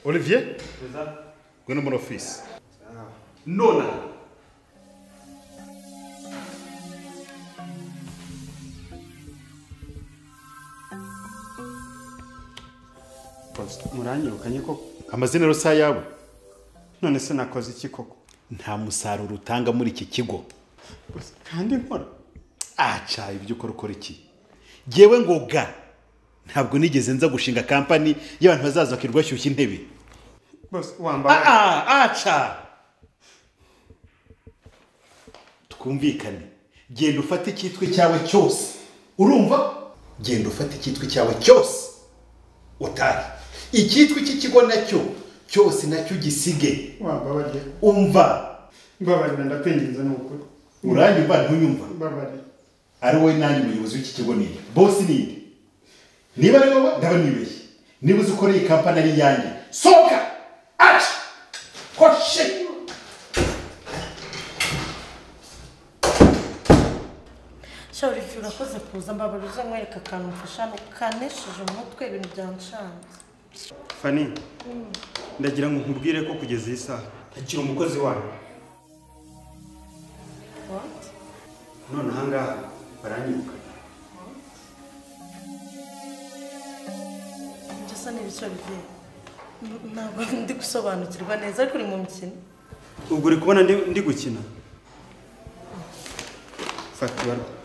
Olivier? Ngwino muri office. Nona. Muranyirukanye koko? Amazina rosa yawe. None se nakoze iki koko? Nta musaruro utanga muri iki kigo. Kandi nkora. Acha ibyo ukora ukora iki? Jewe ngoga ntabwo nigeze nza gushinga company y'abantu bazaza bakirwa shyushya intebe. Boss wamba. Acha. Twumvikane. Genda ufate icyitwe cyawe cyose. Urumva? Genda ufate icyitwe cyawe cyose. Utari. Icyitwe cy'ikigo nacyo cyose nacyo gisige. Wambabaje. Umva. Mbabarira ndakwinginze n'ukuri. Uranyumva ntunyumva. Mbabarira. Ari wowe nanjye umuyobozi w'iki kigo ninde? Boss ninde? Niba ari wowe ndaba nibeshye. Niba uzi ukora iyi company ari yanjye. Sohoka! Acha! Koshe! Shauri urakoze kuza mbabaruza nkwereka akantu mfasha kanesheje umutwe ibintu byanshanze. Fani, ndagira ngo nkubwire ko kugeza iyi saha ntakiri umukozi wanyu. What? None ahangaha baranyiruka. Ibyo n'ibice bigiye. Ntabwo ndi gusobanukirwa neza ariko uri mu mikino. Ubwo uri kubona ndi gukina. Fata ibarwa.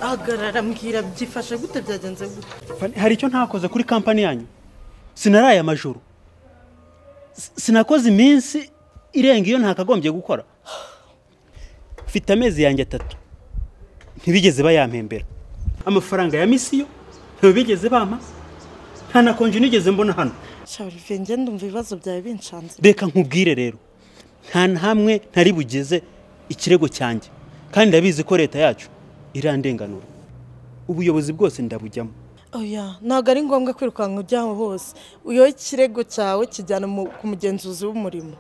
Hagarara mbwira byifashe gute byagenze gute? Hari icyo ntakoze kuri company yanyu. Sinaraye amajoro. Sinakoze iminsi irenga iyo ntakagombye gukora. Mfite amezi yanjye 3. Ntibigeze bayampembera. Amafaranga ya misiyo ntibigeze bampa. Nta na konje nigeze mbona hano. Shauri nge ndumva ibibazo byawe binshanze. Reka nkubwire rero. Nta hamwe ntari bugeze ikirego cyanjye. Kandi ndabizi ko leta yacu irandenganura. Ubuyobozi bwose ndabujyamo. Oya, ntabwo ari ngombwa kwirukanka ujyaho hose. Uyo ikirego cyawe kijyana ku mugenzuzi w'umurimo.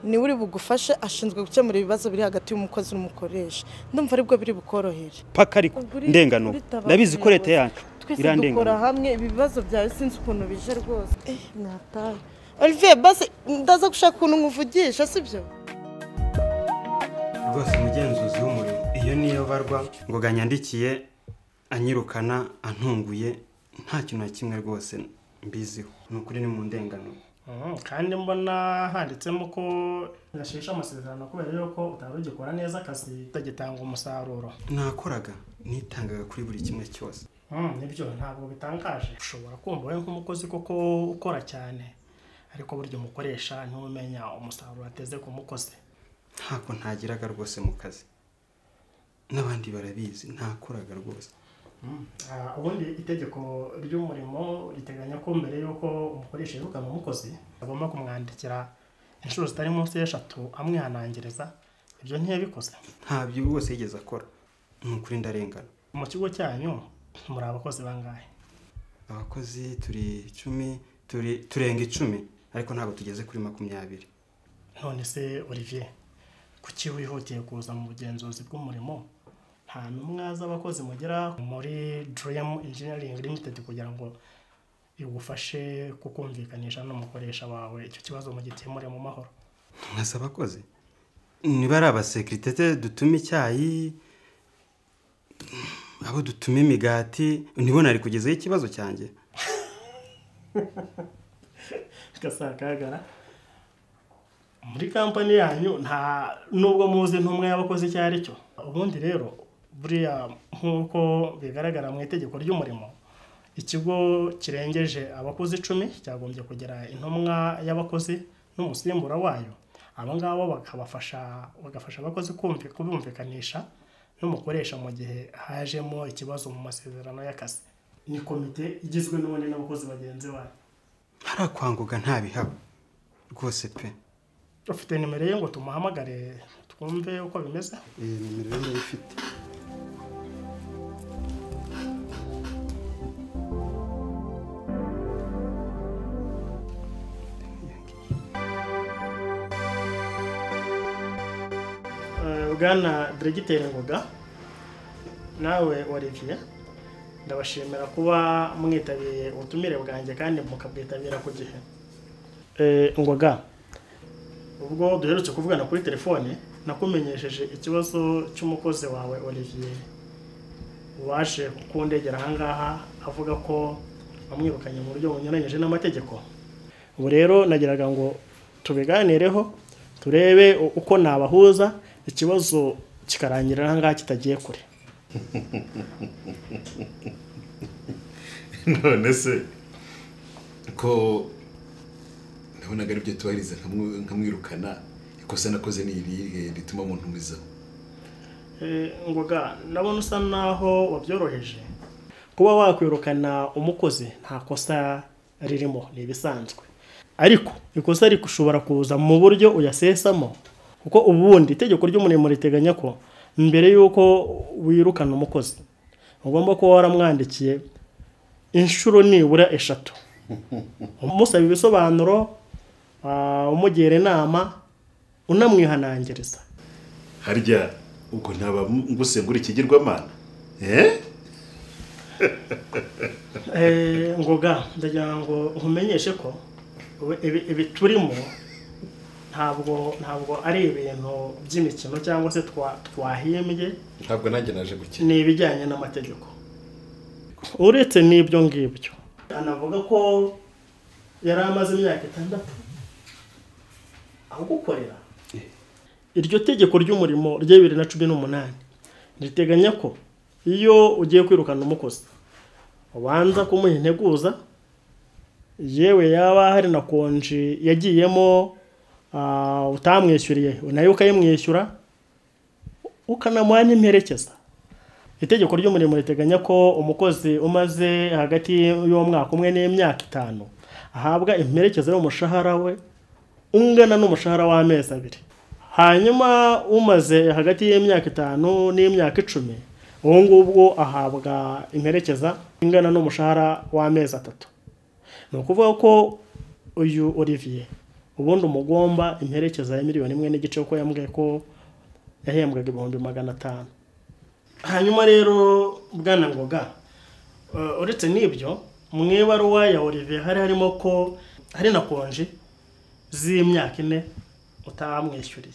Ni uri bugufashe ashinzwe gukemura ibibazo biri hagati y'umukozi n'umukoresha. Ndumva aribwo biri bukorohere. Paka ariko ndenganura. Ndabizi ko leta yacu irandenganura. Dukora hamwe ibibazo byawe sinzi ukuntu bije rwose. Nataye. Olivier basi ndaza gushaka ukuntu nkuvugisha sibyo? Rwose umugenzuzi w'umurimo iyo niyo barwa ngo ganyandikiye anyirukana antunguye nta kintu na kimwe rwose mbiziho. Nukuri ni mu ndengano. Kandi mbona handitsemo ko yashesha amasezerano kubera yuko utari ugikora neza akazi utagitanga umusaruro. Nakoraga nitangaga kuri buri kimwe cyose. Nibyo ntabwo bitangaje. Ushobora kumva we nk'umukozi koko ukora cyane ariko buryo umukoresha ntumenya umusaruro ateze ku mukozi. Ntako ntagiraga rwose mu kazi. N'abandi barabizi ntakoraga rwose. Ubundi itegeko ry'umurimo riteganya ko mbere y'uko umukoresha yirukana umukozi agomba kumwandikira inshuro zitari munsi y'eshatu amwihanangiriza. Ibyo ntiyabikoze. Ntabyo rwose yigeze akora. Ni ukuri ndarengana. Mu kigo cyanyu muri abakozi bangahe? Abakozi turi 10, turenga 10 ariko ntabwo tugeze kuri 20. None se Olivier, kuki wihutiye kuza mu bugenzuzi bw'umurimo? Nta n'umwe abakozi mugera muri Dream Engineering Limited kugira ngo igufashe kukumvikanisha n'umukoresha wawe icyo kibazo mugikemure mu mahoro. Mwese abakozi niba ari abasekirite dutuma icyayi, abo dutuma imigati, nibona ari kugezaho ikibazo cyanjye. Gasakagara muri company yanyu nta nubwo muzi ntumwe y'abakozi icyo ari cyo. Ubundi rero buriya nkuko bigaragara mu itegeko ry'umurimo, ikigo kirengeje abakozi 10 cyagombye kugira intumwa y'abakozi n'umusimbura wayo. Abo ngabo bakabafasha bagafasha abakozi kubumvikanisha n'umukoresha mu gihe hajemo ikibazo mu masezerano y'akazi. Ni komite igizwe n'ubundi n'abakozi bagenzi bayo. Harakwanguga ntabihaba rwose pe. Ufite nimero ye ngo tumuhamagare twumve uko bimeze? Nimero ye ndayifite. Bwana Diregiteri Ngoga nawe Olivier, ndabashimira kuba mwitabiriye ubutumire bwanjye kandi mukabwitabira ku gihe. Ngoga, ubwo duherutse kuvugana kuri telefone nakumenyesheje ikibazo cy'umukozi wawe Olivier waje kundegera ahangaha avuga ko bamwirukanye mu buryo bunyuranyije n'amategeko. Ubu rero nagiraga ngo tubiganireho turebe uko nabahuza ikibazo kikarangira ahangaha kitagiye kure. None se ko nabonaga aribyo tubahiriza nkamwirukana, ikosa nakoze ni irihe rituma muntumiza? Ngoga, ndabona usa naho wabyoroheje. Kuba wakwirukana umukozi nta kosa ririmo, ni ibisanzwe. Ariko ikosa rikushobora kuza mu buryo uyasesamo, kuko ubundi itegeko ry'umurimo riteganya ko mbere yuko wirukana umukozi ugomba kuba waramwandikiye inshuro nibura 3, umusaba ibisobanuro, umugira inama, unamwihanangiriza. Harya ubwo ntaba ngusengura ikigirwamana? Ngoga, ndagira ngo nkumenyeshe ko ibi turimo ntabwo ari ibintu by'imikino cyangwa se twahimbye. Ntabwo nanjye naje gukina, ni ibijyanye n'amategeko. Uretse n'ibyo ngibyo, anavuga ko yari amaze imyaka 6 agukorera. Iryo tegeko ry'umurimo rya 2018 riteganya ko iyo ugiye kwirukana umukozi ubanza kumuha integuza, yewe yaba hari na konji yagiyemo utamwishyuriye nayo ukayimwishyura, ukanamuha n'imperekeza. Itegeko ry'umurimo riteganya ko umukozi umaze hagati y'umwaka umwe n'imyaka 5 ahabwa imperekeza y'umushahara we ungana n'umushahara w'amezi 2. Hanyuma umaze hagati y'imyaka 5 n'imyaka 10 uwo ngubwo ahabwa imperekeza ingana n'umushahara w'amezi 3. Ni ukuvuga ko uyu Olivier ubundi umugomba imperekeza ya 1.5 miliyoni kuko yambwiye ko yahembwaga 500,000. Hanyuma rero Bwana Ngoga, uretse n'ibyo mu ibaruwa ya Olivier hari harimo ko hari na konji z'imyaka 4 utamwishyuriye.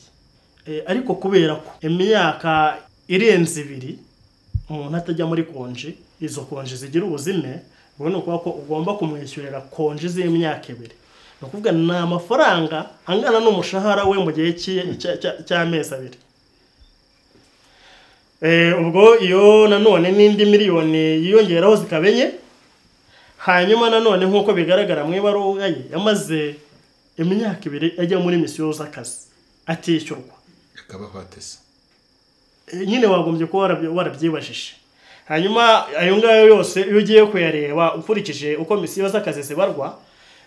Ariko kubera ko imyaka irenze 2 umuntu atajya muri konji, izo konji zigira ubuzime, ubwo ni ukuvuga ko ugomba kumwishyurira konji z'imyaka 2. Ni ukuvuga ni amafaranga angana n'umushahara we mu gihe cy'amezi 2. Ubwo iyo nanone n'indi miliyoni yiyongeraho zikabenye. Hanyuma nanone nk'uko bigaragara mu ibaruwa ye yamaze imyaka 2 ajya muri misiyo z'akazi atishyurwa. Akabaho atese. Nyine wagombye kuba warabyibajije. Hanyuma ayo ngayo yose iyo ugiye kuyareba ukurikije uko misiyo z'akazi zibarwa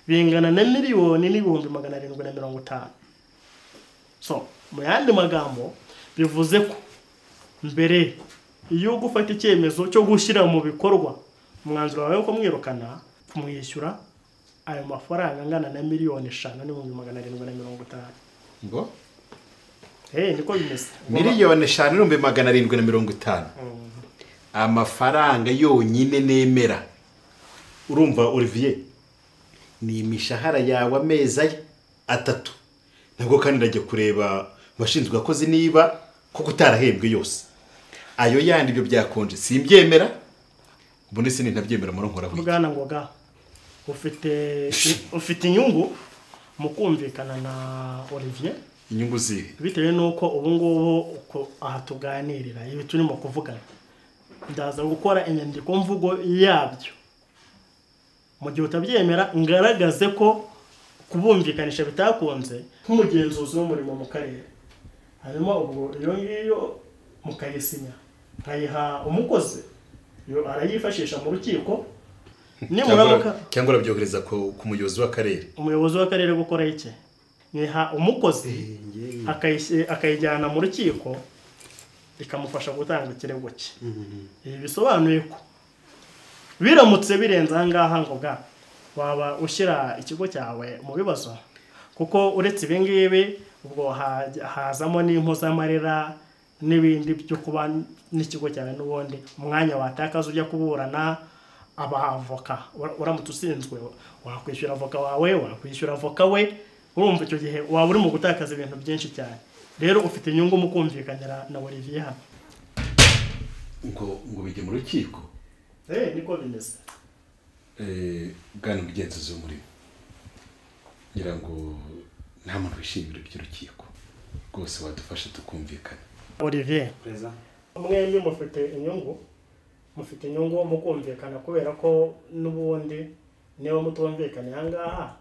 bingana na 1,750,000. So mu yandi magambo bivuze ko mbere iyo gufata icyemezo cyo gushyira mu bikorwa umwanzuro wawe wo kumwirukana, kumwishyura ayo mafaranga angana na 5,750,000. Ngo? Niko bimeze. 5,750,000. Amafaranga yonyine nemera. Urumva Olivier, ni imishahara yawe amezi 3. Nabwo kandi ndajya kureba bashinzwe akozi niba kuko utarahembwe yose. Ayo yandi ibyo byakonje simbyemera. Ubundi se ntabyemera muronkora wiki. Bwana Ngoga, ufite inyungu mu kumvikana na Olivier. Inyungu zihe? Bitewe nuko ubu ngubu uko aha tuganirira ibi turimo kuvugana, ndaza gukora inyandiko mvugo yabyo. Mu gihe utabyemera ngaragaze ko kubumvikanisha bitakunze nk'umugenzuzi w'umurimo mu karere. Hanyuma ubwo iyo ngiyo mukayisinya nkayiha umukozi, yo arayifashisha mu rukiko. Nimuramuka cyangwa urabyohereza ku muyobozi w'akarere. Umuyobozi w'akarere gukora iki? Niha umukozi akayijyana mu rukiko ikamufasha gutanga ikirego cye. Ibi bisobanuye ko biramutse birenze aha ngaha Ngoga waba ushyira ikigo cyawe mu bibazo, kuko uretse ibi ngibi ubwo hazamo n'impozamarira n'ibindi byo kuba n'ikigo cyawe n'ubundi umwanya watakaza ujya kuburana abavoka uramutse usinzwe wakwishyura avoka wawe, wakwishyura avoka we, urumva icyo gihe waba uri mu gutakaza ibintu byinshi cyane. Rero ufite inyungu mu kumvikanira na Olivier hano. Ngo bijye mu rukiko? Niko bimeze. Bwana mugenzuzi w'umurimo, ngira ngo nta muntu wishimira iby'urukiko, rwose wadufasha tukumvikana. Olivier, mwembi mufite inyungu, mu kumvikana kubera ko n'ubundi niba mutumvikana aha ngaha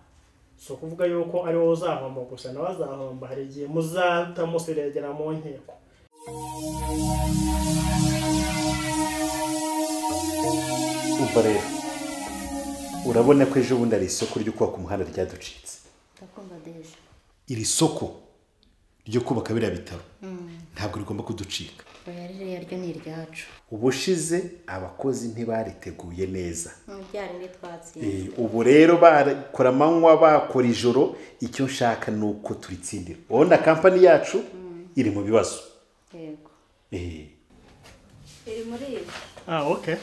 si ukuvuga yuko ari wowe uzahomba gusa, nawe azahomba, hari igihe muzahita musiregera mu nkiko. Umva rero, urabona ko ejo bundi ari isoko ryo kubaka umuhanda ryaducitse. Iri soko ryo kubaka biriya bitaro ntabwo rigomba kuducika. Ryo ni iryacu. Ubushize abakozi ntibariteguye neza. Ubu rero bakora amanywa bakora ijoro, icyo nshaka ni uko turitsindira. Urabona kampani yacu iri mu bibazo. Yego. Iri muri ibi. Okay.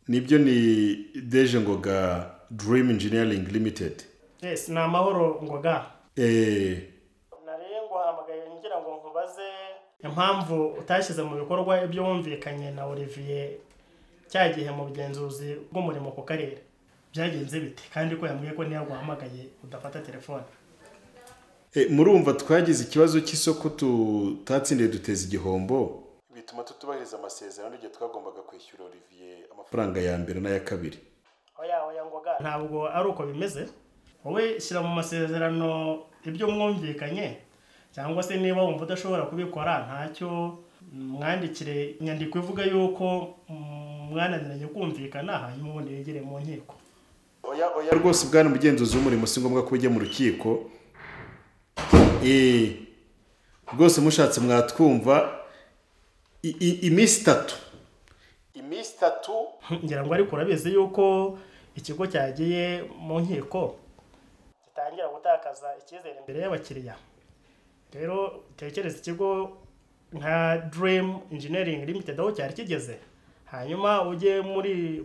Nibyo ni Deje Ngoga Dream Engineering Limited. Yes, ni Amahoro Ngoga. Nari nguhamagaye ngira ngo nkubaze impamvu utashyize mu bikorwa ibyo wumvikanye na Olivier cya gihe mu bugenzuzi bw'umurimo ku karere. Byagenze bite kandi ko yambwiye ko niyo guhamagaye udafata telefone? Murumva twagize ikibazo cy'isoko tutatsindiye duteza igihombo, bituma tutubahiriza amasezerano igihe twagombaga kwishyura Olivier amafaranga ya mbere n'aya kabiri. Oya Ngoga, ntabwo ari uko bimeze. Wowe shyira mu masezerano ibyo mwumvikanye, cyangwa se niba wumva udashobora kubikora ntacyo, mwandikire inyandiko ivuga yuko mwananiranye kumvikana, hanyuma ubundi yegere mu nkiko. Oya rwose bwana mugenzuzi w'umurimo, si ngombwa ko ujya mu rukiko. Rwose mushatse mwatwumva iminsi itatu. Iminsi itatu ngira ngo ariko urabizi yuko ikigo cyagiye mu nkiko gitangira gutakaza icyizere imbere y'abakiriya. Rero tekereza ikigo nka Dream Engineering Limited aho cyari kigeze, hanyuma ujye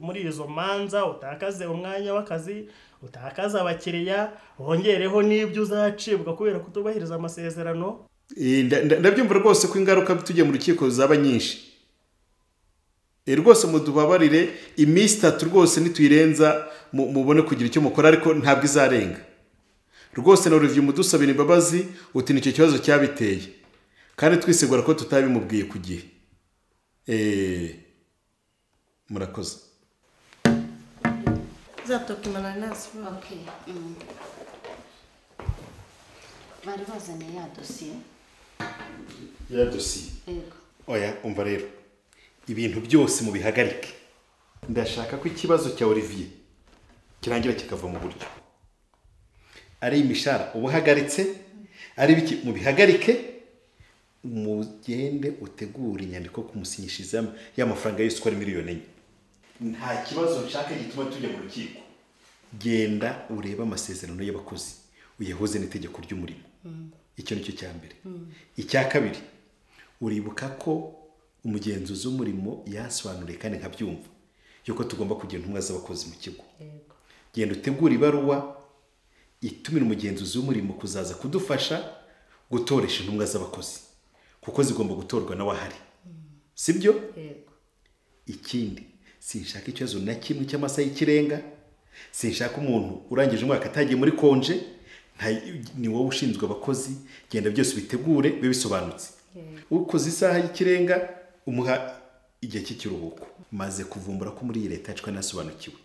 muri izo manza utakaze umwanya w'akazi, utakaze abakiriya, wongereho n'ibyo uzacibwa kubera kutubahiriza amasezerano. Ndabyumva rwose ko ingaruka tugiye mu rukiko zaba nyinshi. Rwose mudubabarire iminsi itatu rwose nituyirenza mubone kugira icyo mukora, ariko ntabwo izarenga. Rwose na Olivier mudusabira imbabazi uti nicyo kibazo cyabiteye, kandi twisegura ko tutabimubwiye ku gihe. Murakoze. Okay. Bari bazanye ya dosiye. Ya dosiye? Yego. Oya, umva rero, ibintu byose mubihagarike. Ndashaka ko ikibazo cya Olivier kirangira kikava mu buryo. Ari imishahara ubuhagaritse, ari biki mubihagarike, mugende utegure inyandiko kumusinyishiza y'amafaranga yose uko ari 4 miliyoni. Nta kibazo nshaka gituma tujya mu rukiko. Genda urebe amasezerano y'abakozi uyahuze n'itegeko ry'umurimo. Icyo nicyo cya mbere. Icya kabiri, uribuka ko umugenzuzi w'umurimo yasobanuriye kandi nkabyumva yuko tugomba kugira intumwa z'abakozi mu kigo. Genda utegure ibaruwa itumira umugenzuzi w'umurimo kuzaza kudufasha gutoresha intumwa z'abakozi, kuko zigomba gutorwa nawe ahari. Sibyo? Ikindi, sinshaka ikibazo na kimwe cy'amasaha y'ikirenga, sinshaka umuntu urangije umwaka atagiye muri konje, ni wowe ushinzwe abakozi, genda byose ubitegure bibe bisobanutse. Ukoze isaha y'ikirenga umuha igihe cy'ikiruhuko. Maze kuvumbura ko muri iyi leta yacu nasobanukiwe,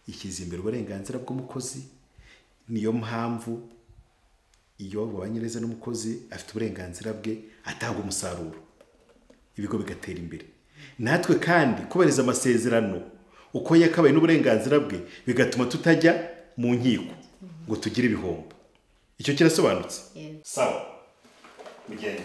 ishyize imbere uburenganzira bw'umukozi. Niyo mpamvu iyo babanye neza n'umukozi afite uburenganzira bwe, atanga umusaruro, ibigo bigatera imbere. Natwe kandi kubahiriza amasezerano uko yakabaye n'uburenganzira bwe bigatuma tutajya mu nkiko ngo tugire ibihombo. Icyo kirasobanutse? Sawa, mugende.